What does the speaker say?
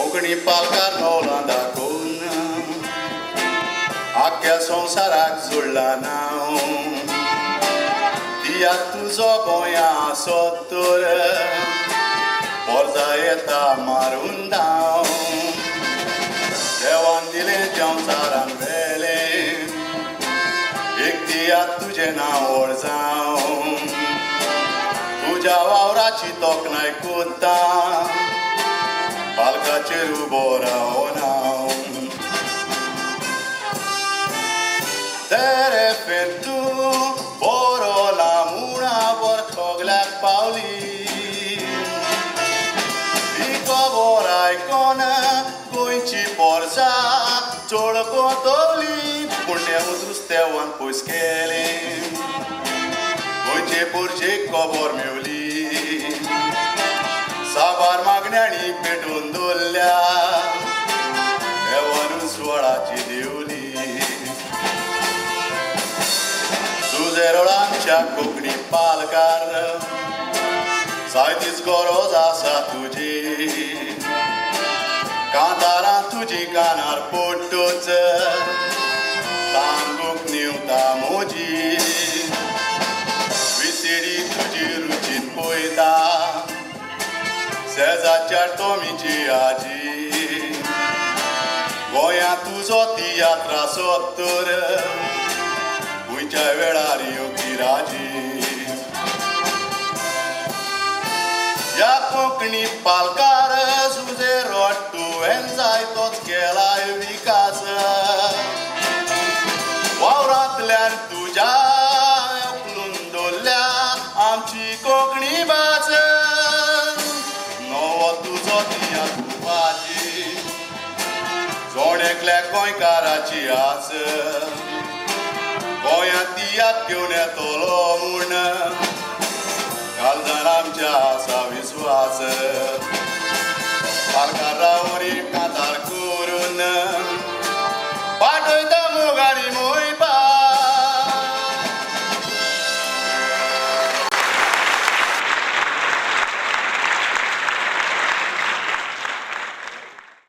कोंकणी पालकार नवलां दाखोवन आख्ख्या संवसाराक जोडला नांव. तियात्र तुजो गोंया आसत तर पोरजा येता मारून धांव. देवान दिलें संवसारान वेलें एक तियात्र तुजें नांव व्हड जावं. तुज्या वावराची तोखणाय कोत्ता पालकाचेर उबो रावन हांव. तेरे तूं बरो लामुणाबर सगल्याक पावली. ही खबर आयकोन गोंयची पोरसा चड कोतोली. पूण देवान पयस केलें गोंयचे पोरशेक खबर मेवली. साबार मागण्यांनी पेटून दवरल्या देवान सुवाळाची दिवली. तुजे रोडांच्या कोंकणी पालकार जायतीच गरज आसा तुजी. कांतारां तुजी कानार पडटूच तांबूक निवता मोजी. विसिडी तुजी रुचीन पळयता शेजारच्या टॉमीची आजी. गोंयांत तुजो तियात्र आसत तर खंयच्या वेळार येवपी राजी. ह्या कोंकणी पालकार तुजे रोट तुवें जायतोच केलाय विकास. वावरांतल्यान तुज्या उखलून दवरल्या आमची कोंकणी भास. नवो तुजो तियात्र उपाची जण एकल्या गोंयकाराची आस. गोंयांत तियात्र घेवन येतलो म्हूण काळजान आमच्या आसा विस्वास. पालकारा वरी